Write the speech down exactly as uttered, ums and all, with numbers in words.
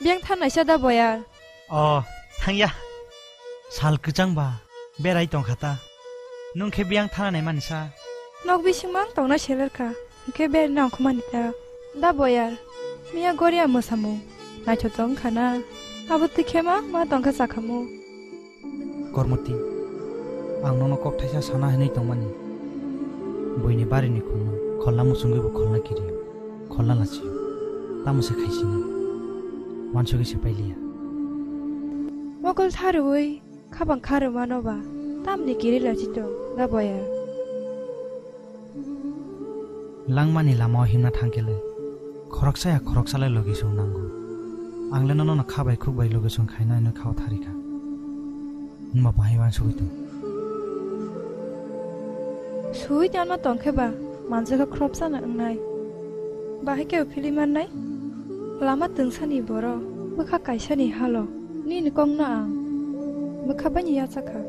Biyang thanai sa da boyar. O, thangya. Sal kwchang ba, berai tong kha ta. Nwng khe biyang thana nai mani sa. Nok bising mang tongna seler kha. Hwnkhe ber nang khumani ta. Da boyar. Miya goria mwsamung. Naithotok wngkha na. Abo twi khe ma, ma tong kha sakhamu. Kormoti, ang nono kok thaisa sana hinwi tongmani. Buini barini khulno, kholna muchungwi bo kholna kiri, kholna lachi. Tamo se khaisini. Wansugwi se pailiya. Mokol tharwi, khabang kharwi mano ba. Tamni kiri lachi tong, da boyar. Langmani lamao himna thangkhe le, khoroksa ya khoroksa le logi song nango. Ang le nono kha bai khuk bai logi song khaina hwnwi khao thari kha. Hwnba bahai wansugwi tong. Sui tangno tongkhe ba, manjak kha khoroksa na wngnai. Bahai khe phili mannai? Lama tungsani borok, bwkha kaisani halo, nini kokno ang bwkha baini yacha kha.